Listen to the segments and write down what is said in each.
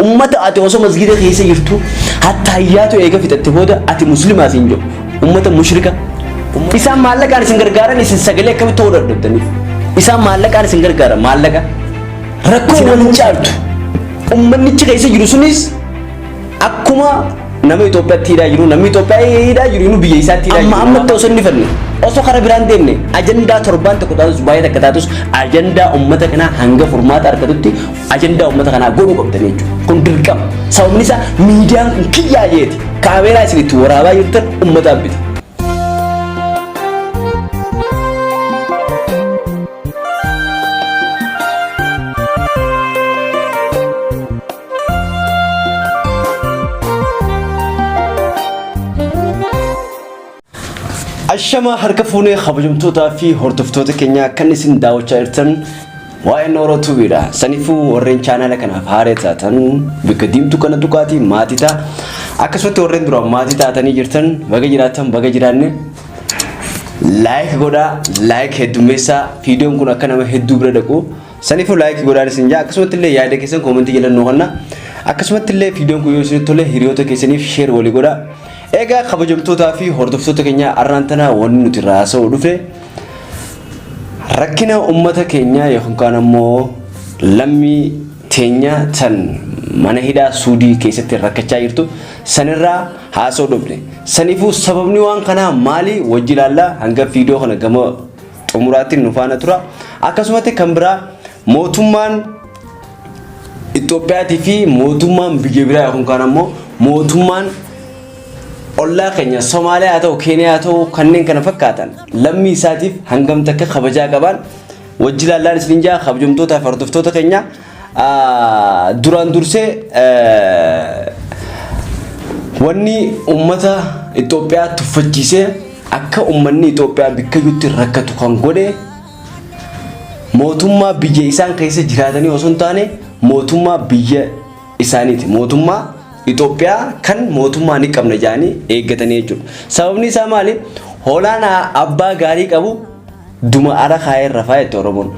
Ummata ati osoo masgiida keessa jirtu hattaayyaatu eega fixatte booda ati muslimaa siin jedhu ummata mushrika. Isaan maallaqaan isin gargaaran, isin sagalee akkamitti ta'uu dadhabdaniif? Isaan maallaqaan isin gargaaran, maallaqa rakkoo waliin caaltu. Ummannichi keessa jiru sunis akkuma nama Itoophiyaatti hidhaa jiru, namni Itoophiyaa hidhaa jiru inni biyya isaatti hidhaa jiru. Amma ammatti osoo inni fanne, osoo karaa biraan deemne, ajandaa torbaan tokko taatus, baay'ee takka taatus, ajandaa ummata kanaa hanga furmaata argatutti ajandaa ummata kanaa godhuu qabdan jechuudha. Kun dirqama. Sababni isaa miidiyaan kun kiyyaa jeeti. Kaameeraa isin itti waraabaa jirtan ummataaf bite. Ashama harka fuunee, kabajamtootaa fi hordoftoota keenya kan isin daawwachaa jirtan waa'ee Nooroo Tuubiidha. Saniifuu warreen chaanaala kanaaf haaree taatan bakka diimtuu kana tuqaatii maatii ta'a. Akkasumatti warreen duraan maatii taatanii jirtan, baga jiraattan, baga jiraanne. Like godhaa, like heddummeessaa, viidiyoon kun akka nama hedduu bira dhaqu. Saniifuu like godhaan isin jaa, akkasumatti illee yaada keessan koomentii jala nu kenna. Akkasumatti illee viidiyoon kun yoo isinitti tole hiriyoota keessaniif share walii godhaa. Egaa kabajamtootaa fi hordoftoota keenya, arraan tana wanni nuti irraa haasa'uu dhufe rakkina uummata keenya yookaan ammoo lammii teenya tan mana hidhaa Suudii keessatti rakkachaa jirtu sanirraa haasa'uu dhufne. Saniifuu sababni waan kanaa maali wajji ilaallaa, hanga viidiyoo kana gama xumuraatti nu faana tura. Akkasumatti kan biraa mootummaan Itoophiyaatii fi mootummaan biyya biraa yookaan ammoo mootummaan ollaa keenya Somaaliyaa haa ta'u, Keeniyaa haa ta'u, kanneen kana fakkaatan lammii isaatiif hangam takka kabajaa qaban wajji ilaallaan isin jaa. Kabajamtootaa fi hordoftoota keenya, duraan dursee wanni ummata Itoophiyaa tuffachiisee akka ummanni Itoophiyaa bikkayyutti rakkatu kan godhe mootummaa biyya isaan keessa jiraatanii osoo hin taane mootummaa biyya isaaniiti. Mootummaa Itoophiyaa kan mootummaa ni qabna jedhanii eeggatanii jechuudha. Sababni isaa maali? Hoolaan abbaa gaarii qabu duma ara kaayee rafaa jette Oromoon.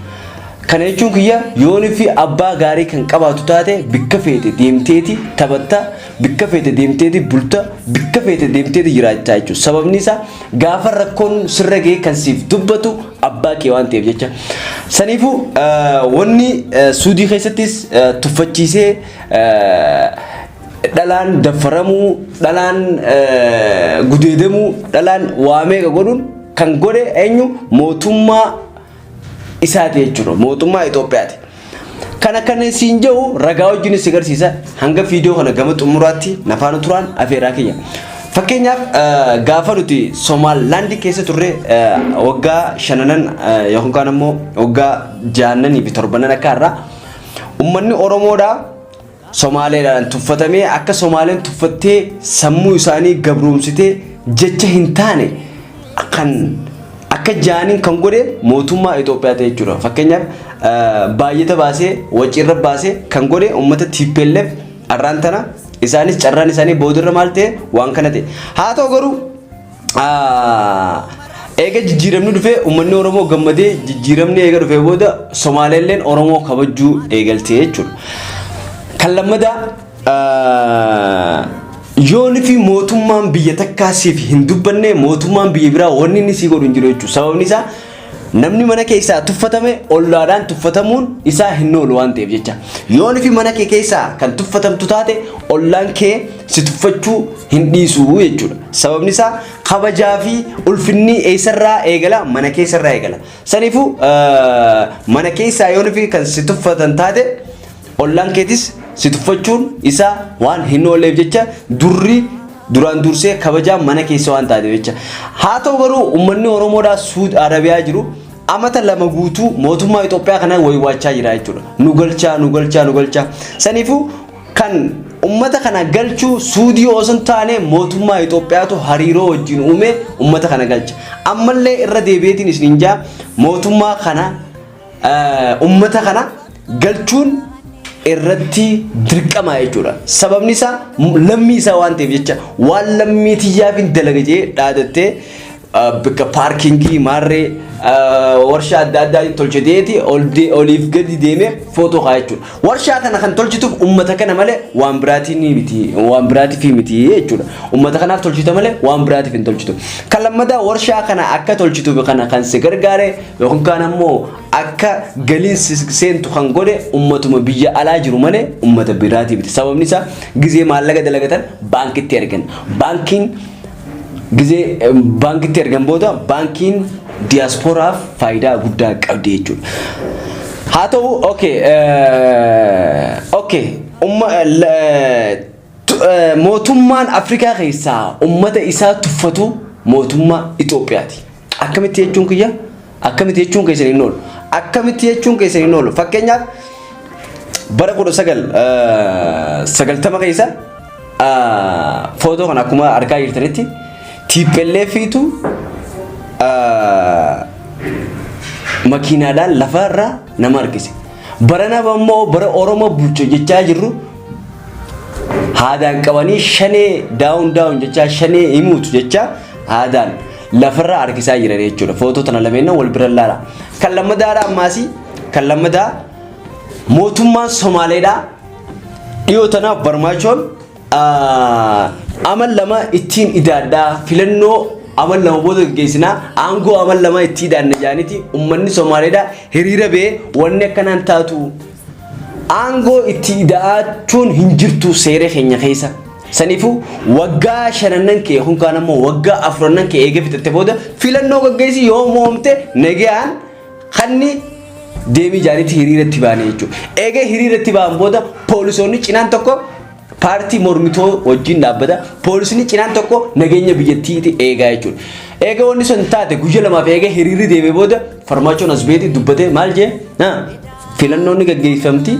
Kana jechuun kiyya, yoonii fi abbaa gaarii kan qabaatu taate bikka feete deemteeti taphatta, bikka feete deemteeti bulta, bikka feete deemteeti jiraachaa jechuudha. Sababni isaa gaafa rakkoon sirra ga'e kan siif dubbatu abbaa kee waan ta'eef jecha. Saniifuu wanni Suudii keessattis tuffachiisee dhalaan daffaramuu, dhalaan gudeedamuu, dhalaan waa meeqa godhuun kan godhe eenyu? Mootummaa isaati jechuudha. Mootummaa Itoophiyaati. Kana kan siin jedhu ragaa wajjin si agarsiisa. Hanga viidiyoo kana gama xumuraatti nafaana turaan afeeraa kiyya. Fakkeenyaaf, gaafa nuti Somaalilaandii keessa turre, waggaa shananan yookaan ammoo waggaa jahannanii fi torbanan akka har'aa, uummanni Oromoodhaa Somaaleedhaan tuffatamee, akka Somaaleen tuffattee sammuu isaanii gabroomsitee jecha hin taane kan akka jaaniin kan godhe mootummaa Itoophiyaa ta'e jechuudha. Fakkeenyaaf, baay'ata baasee waciirra baasee kan godhe uummata TPLF. Arraan tana isaanis carraan isaanii boodarra maal ta'e? Waan kana ta'e. Haa ta'u garuu, eega jijjiiramni dhufee uummanni Oromoo gammadee, jijjiiramni eega dhufee booda Somaaleelleen Oromoo kabajuu eegalte jechuudha. Kan lammadaa, yooni fi mootummaan biyya takkaa siif hin dubbanne mootummaan biyya biraa wanni inni sii godhu hin jiru jechuudha. Sababni isaa namni mana keessaa tuffatame ollaadhaan tuffatamuun isaa hin oolu waan ta'eef jecha. Yooni fi mana kee keessaa kan tuffatamtu taate ollaan kee si tuffachuu hin dhiisu jechuudha. Sababni isaa kabajaa fi ulfinni eessarraa eegala? Mana keessarraa eegala. Saniifuu mana keessaa yooni fi kan si tuffatan taate ollaan keetis si tuffachuun isaa waan hin oolleef jecha, durri duraan dursee kabajaa mana keessa waan taateef jecha. Haa ta'u garuu, uummanni Oromoodhaa Suud Arabiyaa jiru amata 2 guutuu mootummaa Itoophiyaa kana waywaachaa jira jechuudha. Nu galchaa, nu galchaa, nu galchaa. Saniifuu kan ummata kana galchuu Suudii osoo hin taane mootummaa Itoophiyaatu hariiroo wajjin uume ummata kana galcha. Ammallee irra deebi'eetiin isiniin jaa, mootummaa kana ummata kana galchuun irratti dirqama jechuudha. Sababni isaa lammii isaa waan ta'eef jecha, waan lammii tiyyaaf hin dalaga jee dhaadattee Bakka parkingii maarree warshaa adda addaa tolchiteeti oliif gadi deemee footoo kaa'a jechuudha. Warshaa kana kan tolchituuf uummata kana malee waan biraatiin miti, waan biraatiif miti jechuudha. Uummata kanaaf tolchita malee waan biraatiif hin tolchitu. Kan lammataa, warshaa kana akka tolchituuf kana kan si gargaare yookaan kaan ammoo akka galiin seentu kan godhe uummatuma biyya alaa jiru malee uummata biraatiif miti. Sababni isaa gizee maallaqa dalagatan baankitti ergan. Baankiin gizee baankitti ergan booda baankiin diyaaspooraaf faayidaa guddaa qabdi jechuudha. Haa ta'u, okay, mootummaan Afrikaa keessaa ummata isaa tuffatu mootummaa Itoophiyaati. Akkamitti jechuun kiyya? Akkamitti jechuun keessan hin oolu. Akkamitti jechuun keessan hin oolu. Fakkeenyaaf, bara 1990 keessa footoo kana akkuma argaa jirtanitti TPLFitu makiinaadhaan lafarraa nama harkise. Barana immoo bara Oromoo bulchu jechaa jirru haadaan qabanii shanee down down jechaa, shanee himuutu jechaa haadaan lafarraa harkisaa jiran jechuudha. Footoo tana lameen wal bira laala. Kan lammadaadha ammaasii, kan lammadaa mootummaan Somaaleedhaa dhiyoo tanaaf Farmaajoon amal 2 ittiin idaadhaa, filannoo amal 2 booda gaggeessinaa, aangoo amal 2 itti idaanna jaaniiti uummanni Somaaleedhaa hiriira ba'ee, wanni akkanaan taatu, aangoo itti ida'achuun hin jirtu seera keenya keessa. Saniifuu waggaa shanannan kee yookaan ammoo waggaa afrannan kee eega fixatte booda filannoo gaggeessi, yoo moomte nagayaan kanni deemii jaanitti hiriiratti baane jechuudha. Eega hiriiratti ba'an booda poolisoonni cinaan tokko paartii mormitoo wajjin dhaabbata. Poolisni cinaan tokko nageenya biyyattiiti eegaa jechuudha. Eega wanni sun taate guyya 2f eega hiriirri deeme booda Farmaajoon as beeti dubbatee maal jee? Filannoon ni gaggeeffamti,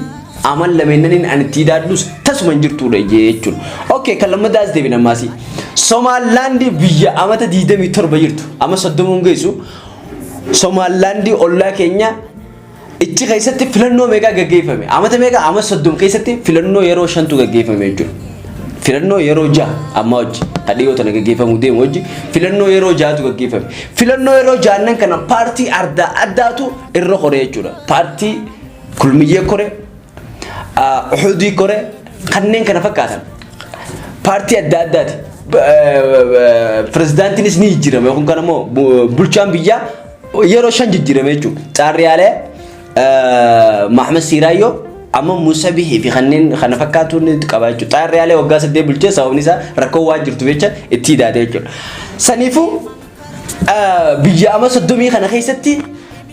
amal lameennaniin ani itti hidhaadhus tasuma hin jirtudha jechuudha. Okay, kan lammataas deebina ammaasii. Somaalilaandii biyya amata 27 jirtu, ama 30 geessu. Somaalilaandii ollaa keenya ichi keessatti filannoo meeqaa gaggeeffame? Amata meeqa? Ama 30 keessatti filannoo yeroo shantu gaggeeffame jechuudha. Filannoo yeroo 6 amma hojii kan dhiyoo tana gaggeeffamuu deemu hojii filannoo yeroo ja'atu gaggeeffame. Filannoo yeroo ja'annan kana paartii adda addaatu irra kore jechuudha. Paartii Kulmiyyee kore, Uhudii kore, kanneen kana fakkaatan. Paartii adda addaati. Pirezidaantiinis ni jijjiirame yookaan kan immoo bulchaan biyyaa yeroo shan jijjiirame jechuudha. Caarriyaalee Mahamad Siiraayyoo amma Musa Bihii fi kanneen kana fakkaatu ni qaba jechuudha. Caarriyaalee waggaa 8 bulchee sababni isaa rakkoo waan jirtu jecha itti hidhaate jechuudha. Saniifuu biyya ama 30 kana keessatti,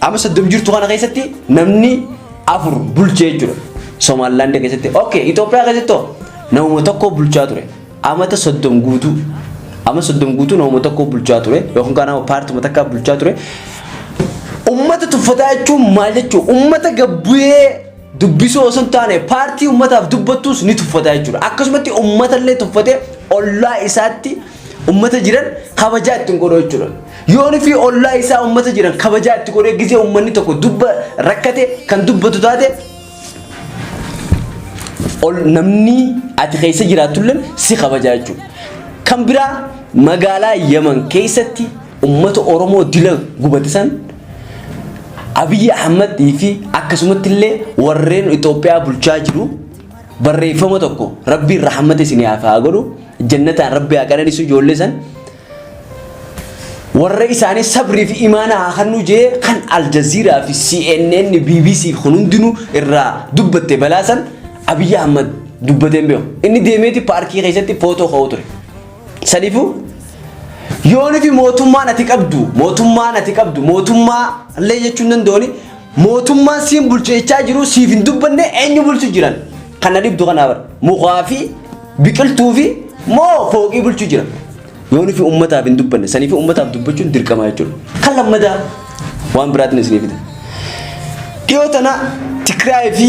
ama 30 jirtu kana keessatti namni afur bulchee jechuudha. Somaalilaand keessatti. Okay, Itoophiyaa keessatti hoo namuma tokko bulchaa ture. Amata 30 guutuu. Ama 30 guutuu namuma tokko bulchaa ture. Yookaan kan nama paartuma takkaa bulchaa ture. Ummata tuffataa jechuun maal jechuudha? Ummata gabbu'ee dubbisuu osoo hin taane paartii ummataaf dubbattus ni tuffataa jechuudha. Akkasumatti ummata illee tuffatee ollaa isaatti ummata jiran kabajaa ittiin godhu jechuudha. Yoon fi ollaa isaa ummata jiran kabajaa itti godhee gizee ummanni tokko dubba rakkate kan dubbatu taate ol namni ati keessa jiraatullee si kabajaa jechuudha. Kan biraa, magaalaa Yaman keessatti ummata Oromoo dila gubate san Abiyyi Ahmad fi akkasumatti illee warreen Itoophiyaa bulchaa jiru barreeffama tokko, Rabbiin rahmata isinii haa godhu, jannataan Rabbi haa qananiisu, ijoollee san warra isaanii sabrii fi imaana haa kennu jee kan Aljazeeraa fi CNN, BBC kun hundinuu irraa dubbatte balaa san Abiyyi Ahmad dubbatee hin beeku. Inni deemeeti paarkii keessatti footoo ka'uu ture. Saniifuu yooni fi mootummaan ati qabdu mootummaa illee jechuun danda'uuni, mootummaan siin bulchechaa jiru siif hin dubbanne, eenyu bulchu jiran? Kana dhibdu kanaa bara mukaa fi biqiltuu fi moo fooqii bulchu jira? Yooni fi ummataaf hin dubbanne, saniif ummataaf dubbachuun dirqama jechuudha. Kan lammataa waan biraatiin isinii fida. Dhiyoo tana Tigraay fi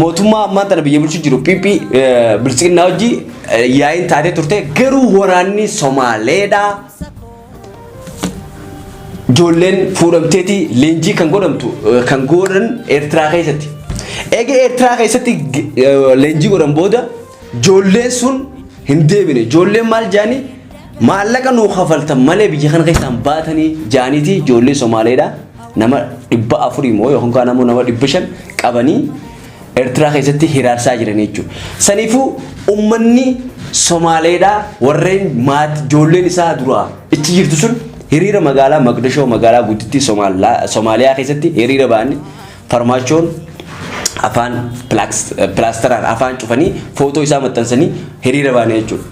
mootummaa ammaa tana biyya bulchu jiru PP Biltsiginnaa hojii yaa'iin taatee turte, garuu waraanni Somaaleedhaa ijoolleen fuudhamteeti leenjii kan godhamtu kan godhan Eertiraa keessatti. Eega Eertiraa keessatti leenjii godhan booda ijoolleen sun hin deebine. Ijoolleen maal jedhanii Maallaqa nuu kafaltan malee biyya kana keessaan baatanii jaaniiti ijoollee Somaaleedha. Nama 400 immoo yookaan kaan ammoo nama 500 qabanii Eertiraa keessatti hiraarsaa jiran jechuudha. Saniifuu uummanni Somaaleedha warreen maatii ijoolleen isaa duraa ichi jirtu sun hiriira magaalaa Maqdishoo, magaalaa guddittii Somaaliyaa keessatti hiriira ba'anii, Farmaachoon afaan pilaasteraan afaan cufanii, footoo isaa maxxansanii hiriira ba'anii jechuudha.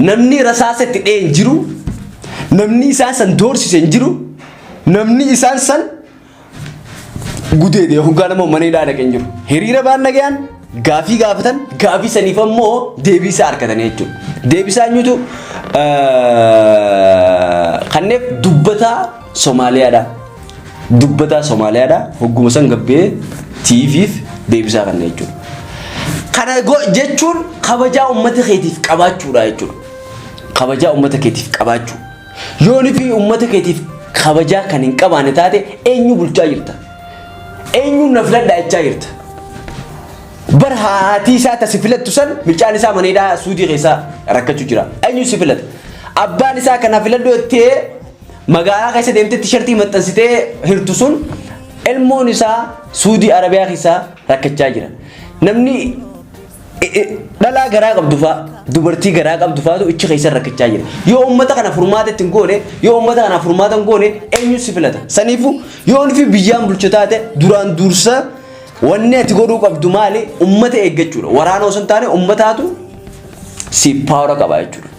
Namni rasaasa itti dhee hin jiru, namni isaan san doorsise hin jiru, namni isaan san gudeede yookaan immoo mana hidhaa dhaqe hin jiru. Hiriira ba'an, nagayaan gaafii gaafatan, gaafii saniif ammoo deebii isaa argatanii jechuudha. Deebii isaa eenyutu kanneef? Dubbataa Somaaliyaadha. Dubbataa Somaaliyaadha. Hogguma san gabbee TV'f deebisaa kanna jechuudha. Kana jechuun kabajaa uummata keetiif qabaachuudha jechuudha. Kabajaa uummata keetiif qabaachuu. Yoonii fi uummata keetiif kabajaa kan hin qabaanne taate, eenyu bulchaa jirta? Eenyuun na filadhaa jechaa jirta? Bar haati isaa tasi filattu san mucaan isaa mana hidhaa Suudii keessaa rakkachuu jira. Eenyu si filata? Abbaan isaa kana filadhu jettee magaalaa keessa deemtee tishartii maxxansitee hirtu sun ilmoon isaa Suudii Arabiyaa keessaa rakkachaa jira. Namni dhalaa garaa qabdu fa'a, dubartii garaa qabdu fa'aatu ichi keessa rakkachaa jira. Yoo uummata kana furmaata ittiin goone, yoo uummata kana furmaata hin goone, eenyu si filata? Saniifuu yoo fi biyyaan bulchu taate, duraan dursa wanni ati godhuu qabdu maali? Uummata eeggachuudha. Waraana osoo hin taane uummataatu siif power qaba jechuudha.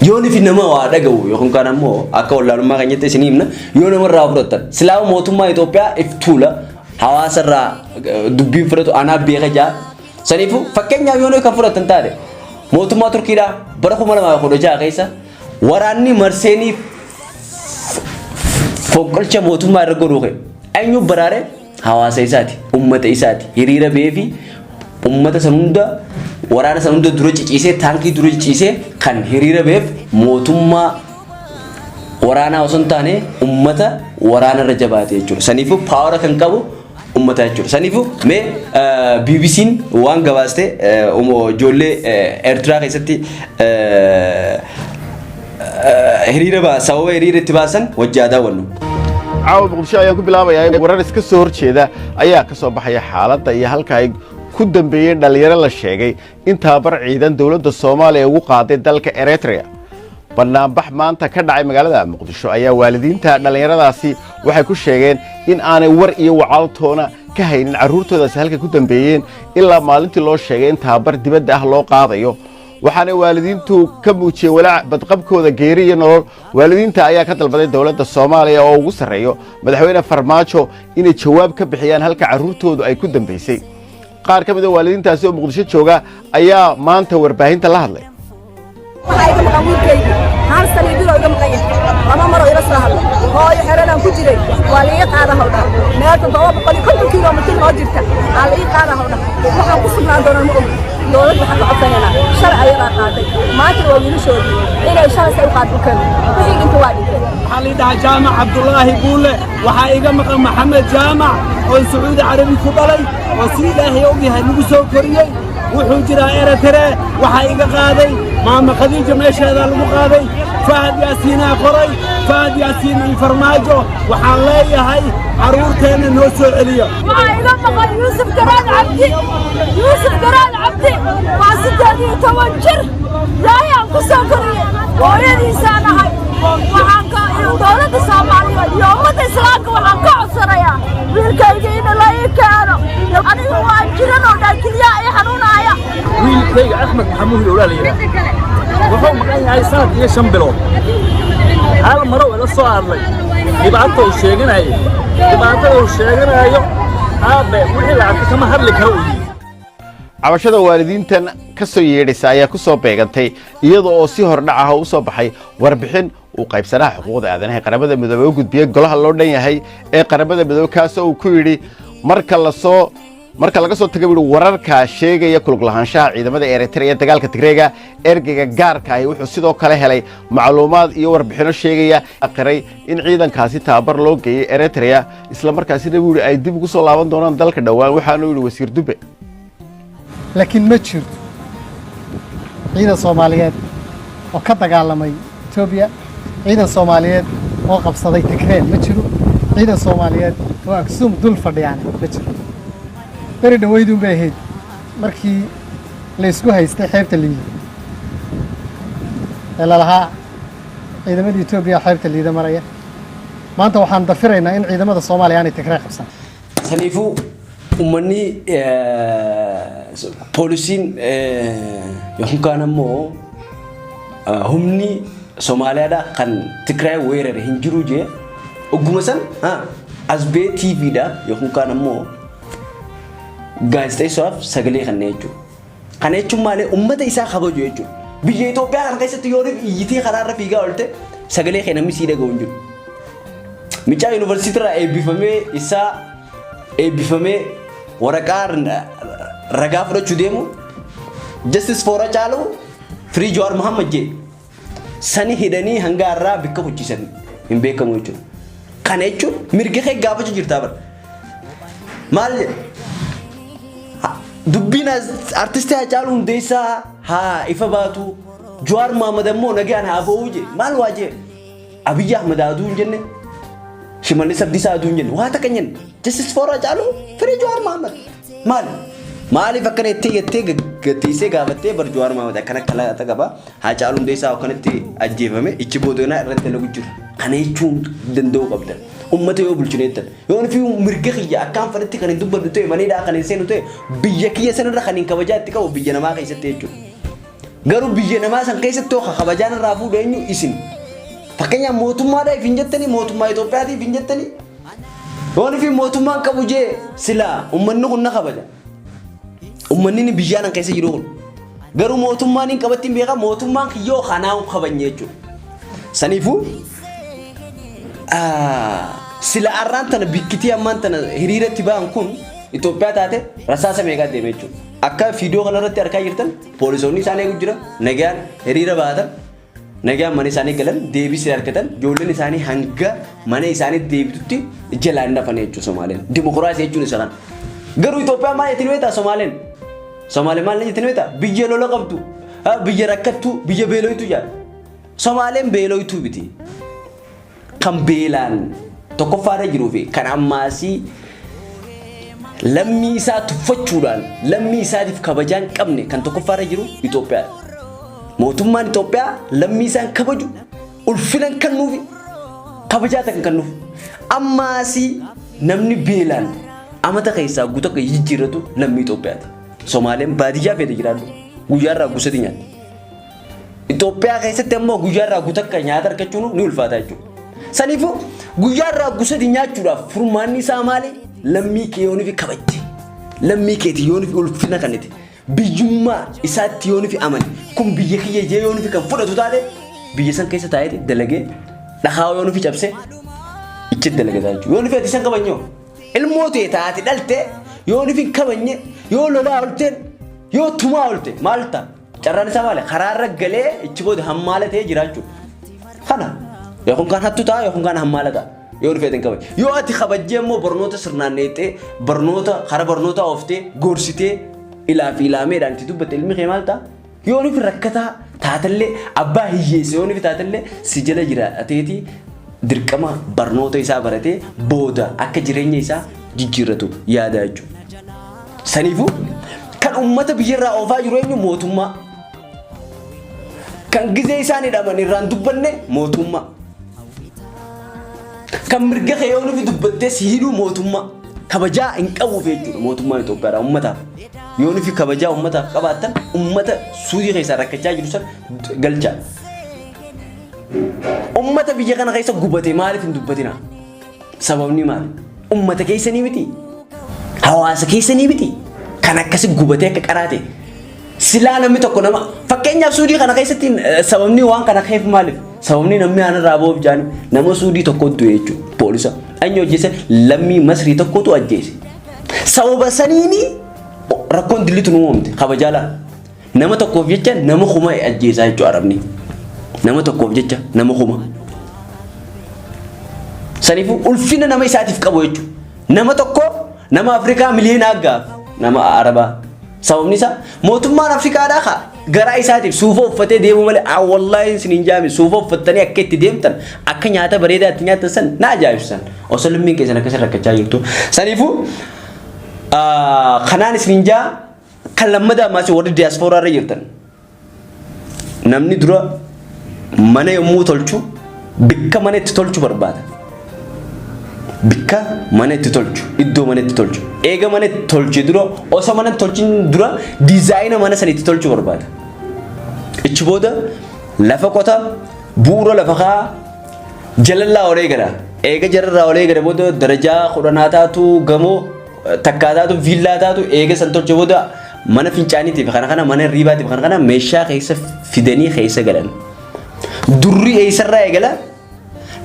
Yoo fi nama waa dhaga'u yookaan kaan ammoo akka wallaalummaa keenyatti isin himna, yoo namarraa fudhatan silaa mootummaa Itoophiyaa if tuula, hawaasarraa dubbiin fudhatu anaaf beeka jaa. Saniifuu fakkeenyaaf yoo kan fudhatan taate, mootummaa Turkiidhaa bara 2016 keessa waraanni marseenii fonqolcha mootummaa irra godhuu ka'e. Eenyu baraare? Hawaasa isaati, ummata isaati. Hiriira ba'ee fi ummata san hunda, waraana san hunda dura ciciisee, taankii dura ciciisee kan hiriira ba'eef mootummaa waraanaa osoo hin taane ummata waraana irra jabaate jechuudha. Saniifuu power kan qabu ummata jechuudha. Saniifuu mee BBC'n waan gabaaste, ijoollee Eertiraa keessatti hiriira sababa hiriira itti baasan wajji haa daawwannu. Caawa Muqdisho ayaan ku bilaabayaa. Warar iska soo horjeeda ayaa ka soo baxaya xaaladda iyo halka ay ku dambeeyeen dhallinyaro la sheegay in tababar ciidan dowladda Soomaaliya ugu qaaday dalka Eritrea. Banaanbax maanta ka dhacay magaalada Muqdisho ayaa waalidiinta dhallinyaradaasi waxay ku sheegeen in aanay war iyo wacaaltoona ka haynin carruurtoodaasi halka ku dambeeyeen ilaa maalintii loo sheegay in tababar dibadda ah loo qaadayo. Waxaana waalidiintu ka muujiyeen walaac badqabkooda, geeri iyo nolol. Waalidiinta ayaa ka dalbaday dowladda Soomaaliya oo ugu sarreeyo Madaxweyne Farmaajo inay jawaab ka bixiyaan halka carruurtoodu ay ku dambaysay. Qaar ka mid a waalidiintaasi oo Muqdisho jooga ayaa maanta warbaahinta la hadlay. Waxaa iga maqan wiilkaygi, hal sano bilo iga maqan yahay. Laba maroo ila soo hadlay. Hooyo, xeradaan ku jiray waa la ii qaada hawdha, meel 750 kilomitir noo jirta aa la ii qaada hawdha. Waxaan ku sugnaan doonaan ma ogi. Dowladda waxaan ka codsanaynaa, shalay ayadaa qaaday, maantana waa wiilashoodii, inay shalay say u qaad u keento. Wixii dhinta waa dhinteen. Waxaa la yidhahaa Jaamac Cabdulaahi Buulle. Waxaa iga maqan Maxamed Jaamac oo Sacuudi Carabi ku dhalay oo si Ilaahay ogyahay lagu soo koriyey. Wuxuu jiraa Eritrea. Waxaa iga qaaday Maama Khadiija, meesheedaa lagu qaaday. Fahad Yaasiinaa qoray, Fahad Yaasiin iyo Farmaajo waxaan leeyahay, carruurteenna noo soo celiya. Waxaa iga maqan Yuusuf Garaad Cabdi. Yuusuf Garaad Cabdi waa 18 jir, yaayaan ku soo koriyey, hooyadiisaan ahay. Waxaan ka dowladda Soomaaliyeed iyo ummadda Islaamka waxaan ka codsanayaa wiilkayga in la ii keeno. Anigu waan jiran oo dhan, keliyaha ii xanuunaaya. Wiilkayga Axmed Maxamuud Owlaa la yidhaah wuxuu maqan yahay sanad iyo 5 bilood. Hal marow ila soo hadlay, dhibaato uu sheeganayo, dhibaatada uu sheeganayo, aabe wixii la arkay kama hadli karo, uu yidhi. Cabashada waalidiintan ka soo yeedhaysa ayaa ku soo beegantay iyada oo si hordhac ah u soo baxay warbixin uu qaybsanaha xuquuqda aadanaha ee Qaramada Midoobey u gudbiyey golaha loo dhan yahay ee Qaramada Midoobey, kaasoo uu ku yidhi marka laga soo taga, buu, wararka sheegaya ku lug lahaanshaha ciidamada Eritrea ee dagaalka Tigreega, ergeyga gaarka ahi wuxuu sidoo kale helay macluumaad iyo warbixino sheegaya qiray in ciidankaasi tababar loo geeyey Eritrea, isla markaasina, buu yidhi, ay dib ugu soo laaban doonaan dalka dhowaan. Waxaanu yidhi Wasiir Dube: Laakiin ma jirto ciidan Soomaaliyeed oo ka dagaalamay Etoobiya, ciidan Soomaaliyeed oo qabsaday Tigreen ma jiro, ciidan Soomaaliyeed oo Aksuum dul fadhiyaana ma jiro. Beri dhaweyduun bay ahayd markii la isku haystay xeebta Liida ee lalahaa ciidamada Etoobiya xeebta Liida maraya. Maanta waxaan dafiraynaa in ciidamada Soomaaliya aanay Tigree qabsan. Saniifuu uummanni, poolisiin yookaan ammoo humni Somaaliyaadha kan Tigraay weerare hin jiru jee, ogguma san as bee TVdha yookaan ammoo gaazexeessaaf sagalee kanneen jechuudha. Kana jechuun maali? Uummata isaa kabaju jechuudha. Biyya Itoophiyaa kana keessatti yoo iyyitee karaarra fiigaa oolte, sagalee kee namni sii dhaga'u hin jiru. Mucaa yuunivarsiitii irraa eebbifamee, isaa eebbifamee waraqaa ragaa fudhachuu deemu, "Justice for Hacaaluu, Free Jawaar Muhammad" jee sani hidhanii hanga har'aa bikka kuchiisan hin beekamu jechuudha. Kana jechuun mirga kee gaafachuu jirtaa bara. Maal jedhe? Dubbiin artistii Hacaaluu Hundeessaa haa ifa baatu, Jawaar Muhammad ammoo nagaan haa ba'uu jee. Maal waa jee? Abiyyi Ahmad aduu hin jenne, Shimallis Abdiisaa aduu hin jenne, waa takka hin jenne. "Justice for Hacaaluu, Free Jawaar Muhammad." Maal? Maaliif akkana jettee jettee gattiisee gaafattee bar? Jawaar Muhammad akkana kalaata qaba. Hacaaluu Hundeessaa akkanatti ajjeefame, ichi boodonaa irratti dalagu jira. Kana jechuun danda'uu qabdan. Uummata yoo bulchineettan. Yoo fi mirga kiyya akkaan fedhetti kan hin dubbadhu ta'e, maneedhaa kan hin seenu ta'e, biyya kiyya sanarra kan hin kabajaa itti qabu biyya namaa keessatti jechuudha. Garuu biyya namaa san keessatti yoo kabajaan irraa fuudhu eenyu? Isin. Fakkeenyaaf, mootummaadhaaf hin jettanii, mootummaa Itoophiyaatiif hin jettanii. Yoon fi mootummaan qabu jee, silaa uummanni kun na kabaja. Uummanni inni biyyaa nan keessa jiru kun. Garuu mootummaan hin qabatti hin beekaa, mootummaan kiyyoo kanaa hin kabajne jechuudha. Saniifuu sila arraan tana bikkitii ammaan tana hiriiratti ba'an kun Itoophiyaa taate, rasaasa meeqaa deeme jechuudha. Akka viidiyoo kanarratti argaa jirtan, poolisoonni isaan eegu jira, nagaan hiriira baatan, nagaan mana isaanii galan, deebisee argatan, ijoolleen isaanii hanga mana isaanii deebitutti jalaan hin hafan jechuudha Somaaleen. Dimokiraasii jechuun isa kana. Garuu Itoophiyaan maal jettiin beektaa Somaaleen? Somaaleen maal jettiin beektaa? Biyya lola qabdu, biyya rakkattu, biyya beeloytu jedha. Somaaleen beeloytuu miti. Kan beelaan tokkoffaarra jiruu fi kan ammaasii lammii isaa tuffachuudhaan lammii isaatiif kabajaa hin qabne kan tokkoffaarra jiru Itoophiyaadha. Mootummaan Itoophiyaa lammii isaan kabaju, ulfina hin kennuufi, kabajaa takka hin kennuuf. Ammaasii namni beelaan amata keessaa guutuu akka jijjiirratu lammii Itoophiyaati. Somaaleen baadiyyaa feete jiraadhu, guyyaarraa gusati nyaatti. Itoophiyaa keessatti ammoo guyyaarraa guutuu akka nyaata argachuun ni ulfaata jechuudha. Saniifuu guyyaarraa gusati nyaachuudhaaf furmaanni isaa maali? Lammii kee yooniif kabajje. Lammii keeti yooniif ulfina kennite. Biyyummaa isaatti yooniif amane. Kun biyya kiyya jee yooniif kan fudhatu taate, biyya san keessa taa'eeti dalagee, dhakaa yooniif cabsee ichi dalagata jechuudha. Yooniif ati san kabajnyoo. Ilmoo ta'e taate dhalte yooniif hin kabajne, yoo lolaa olteen, yoo tumaa olte, maal ta'a? Carraan isaa maali? Karaarra galee ichi booda hammaala ta'ee jiraachuu. Kana yookaan kan hattu ta'a, yookaan kan hammaala ta'a. Yoo dhufee hin kabajne. Yoo ati kabajjee immoo barnoota sirnaan neexxee, barnoota karaa barnoota ooftee, gorsitee, ilaa fi ilaameedhaan itti dubbatte, ilmi kee maal ta'a? Yoo nufi rakkataa taatellee, abbaa hiyyeessa yoo nufi taatellee, si jala jira ateeti dirqama barnoota isaa baratee booda akka jireenya isaa jijjiirratu yaada jechuudha. Saniifuu kan uummata biyyarraa oofaa jiru eenyu? Mootummaa. Kan gizee isaan hidhaman irraan dubbanne mootummaa. Kan mirga kee yoo nufi dubbattee si hidhuu mootummaa. Kabajaa hin qabuuf jechuudha mootummaan Itoophiyaadha uummataaf. Yoo nufi kabajaa uummataaf qabaattan, uummata suudii keessaa rakkachaa jiru san galchaa. Uummata biyya kana keessa gubate maaliif hin dubbatina? Sababni maali? Uummata keessanii miti. Hawaasa keessanii miti. Kan akkasi gubatee akka qaraate. Silaa namni tokko nama, fakkeenyaaf, suudii kana keessatti sababni waan kana keef maaliif? Sababni namni aanarraa ba'uuf jaani nama suudii tokko du'e jechuudha. Poolisa. Eenyu ajjeese? Lammii Masrii tokkotu ajjeese. Sababa saniini rakkoon dillitu nu uumamte kabajaa laa. Nama tokkoof jecha nama 1000 ajjeesaa jechuudha Arabni. Nama tokkoof jecha nama 1000. Saniifuu ulfina nama isaatiif qabu jechuudha. Nama tokko nama Afrikaa miliyoonaa gaaf nama Arabaa. Sababni isaa mootummaan Afrikaadhaa kaa garaa isaatiif suufa uffatee deemuu malee, aa wallaahi isin hin jaami, suufa uffattanii akka itti deemtan, akka nyaata bareedaa itti nyaattan san na ajaa'ibsisan osoo lammiin keessan akkasii rakkachaa jirtu. Saniifuu kanaan isin hin jaa. Kan lammadaa ammaas, warri diyaaspooraa irra jirtan, namni dura mana yommuu tolchu bikka mana itti tolchu barbaada. Bikka mana itti tolchu, iddoo mana itti tolchu. Eega mana itti tolche dura, osoo mana itti tolchin dura, design mana sana itti tolchu barbaada. Ichi booda lafa qota, bu'uura lafa kaa, jalalraa olee gala. Eega jalarraa olee gala booda darajaa 10 taatu, gamoo takkaa taatu, viillaa taatu, eega san tolche booda mana fincaaniitiif kana kana, mana hirriibaatiif kana kana meeshaa keessa fidanii keessa galan. Durri eessarraa eegala?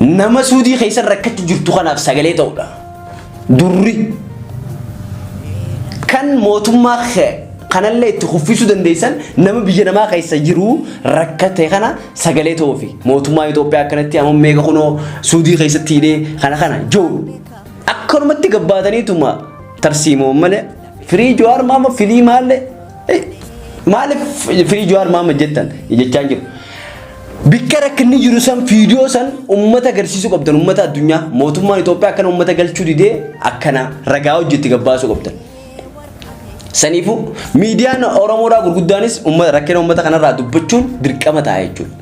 Nama Suudii keessa rakkachuu jirtu kanaaf sagalee ta'udha. Durri kan mootummaa kanallee itti kuffisuu dandeessan nama biyya namaa keessa jiru rakkate kana sagalee ta'uufi. Mootummaa Itoophiyaa akkanatti amma meeqa kunoo Suudii keessatti hidhee kana kana jiru. Akkanumatti gabbaataniituma tarsiimoo malee free Jawaar Maama, free maallee, maaliif free Jawaar Maama jettan jechaa jiru. Bikka rakkinni jiru san viidiyoo san ummata agarsiisuu qabdan, ummata addunyaa. Mootummaan Itoophiyaa akkana ummata galchuu didee akkana ragaa hojjetti gabbaasuu qabdan. Saniifuu miidiyaan Oromoodhaa gurguddaanis ummata rakkina ummata kanarraa dubbachuun dirqama ta'a jechuudha.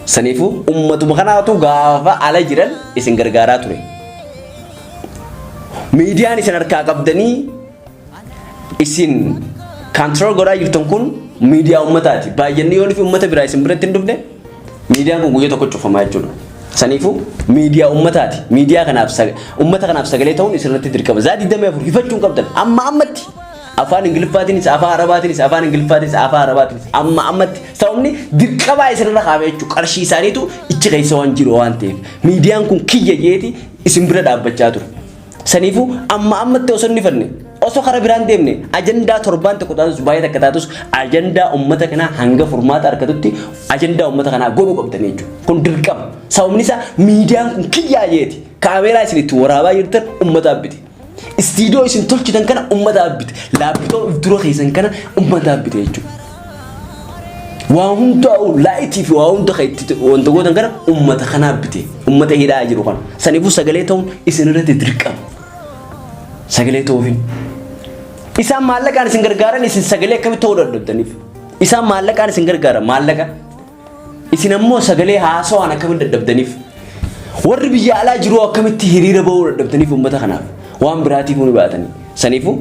Saniifuu ummatuma kanaatu gaafa ala jiran isin gargaaraa ture. Miidiyaan isin harkaa qabdanii isin control godhaa jirtan kun miidiyaa ummataati. Baay'inni yoo fi ummata biraa isin biratti hin dhufne, miidiyaan kun guyyaa tokko cufamaa jechuudha. Saniifuu miidiyaa ummataati. Miidiyaa kanaaf, ummata kanaaf sagalee ta'uun isinirratti dirqama. Zaa 24 hifachuun qabdan amma ammatti. Afaan Ingiliffaatiinis, afaan Arabaatiinis, afaan Ingiliffaatiinis, afaan Arabaatiinis, amma ammatti. Sababni dirqamaa isinirra kaa'ame jechuudha. Qarshii isaaniitu ichi keessa waan jiru waan ta'eef. Miidiyaan kun kiyya jeeti isin bira dhaabbachaa ture. Saniifuu amma ammatti osoo hin ifanne, osoo karaa biraan deemne, ajandaa torbaan tokko taatus, baay'ee takka taatus, ajandaa uummata kanaa hanga furmaata argatutti ajandaa uummata kanaa godhuu qabdan jechuudha. Kun dirqama. Sababni isaa miidiyaan kun kiyyaa jeeti. Kaameeraa isin itti waraabaa jirtan uummataaf bite. Istiidiyoo isin tolchitan kana uummataaf bite. Laptop dura keessan kana uummataaf bite jechuudha. Waa hundaa'u laayitii fi waa hunda kan itti wanta gootan kana uummata kanaaf bite. Uummata hidhaa jiru kana. Saniifuu sagalee ta'uun isin irratti dirqama. Sagalee ta'uufin. Isaan maallaqaan isin gargaaran, isin sagalee akkamitti ta'uu dadhabdaniif? Isaan maallaqaan isin gargaaran, maallaqa. Isin ammoo sagalee haasawaan akkamitti dadhabdaniif? Warri biyya alaa jiru akkamitti hiriira bahuu dadhabdaniif uummata kanaaf? Waan biraatiif ni baatanii. Saniifuu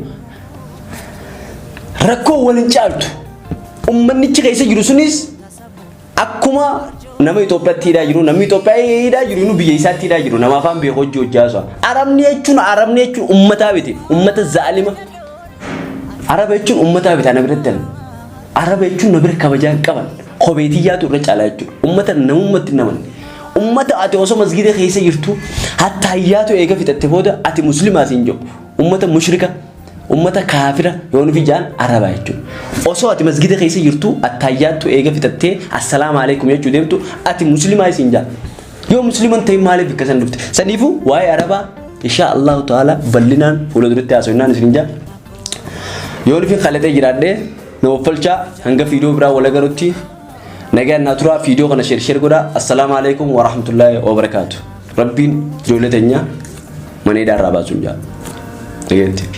rakkoo waliin caaltu. Uummannichi keessa jiru sunis akkuma nama Itoophiyaatti hidhaa jiru, namni Itoophiyaa hidhaa jiru inni biyya isaatti hidhaa jiru, nama afaan beeku hojii hojjaasu. Arabni jechuun uummataa miti, uummata zaalima. Araba jechuun uummataa miti ana biratti. Araba jechuun na bira kabajaa hin qaban. Kobeetiyyaatu irra caalaa jechuudha. Uummata namummatti namanne. Uummata ati osoo masgida keessa jirtu hattaayyaatu eega fixatte booda ati muslimaa siin jedhu. Uummata mushrika, ummata kaafira yoo nufi jaan araba jechuudha. Osoo ati masgida keessa jirtu attaayyaattu eega fixattee assalaamu alaikum jechuu deemtu ati muslimaa isin jaa. Yoo musliman ta'in maaliif bakka san dhufte? Saniifuu waa'ee arabaa insha Allahu ta'ala bal'inaan fuula duratti haasofnaan isin jaa. Yoo nufi kalaxee jiraadhee na waffalchaa. Hanga viidiyoo biraa wal agarutti nagaan naa turaa. Viidiyoo kana share share godhaa. Assalaamu alaikum wa rahmatullaahi wa barakaatu. Rabbiin ijoollee teenya mana hidhaa irraa baasuun jaa. Dhageetti.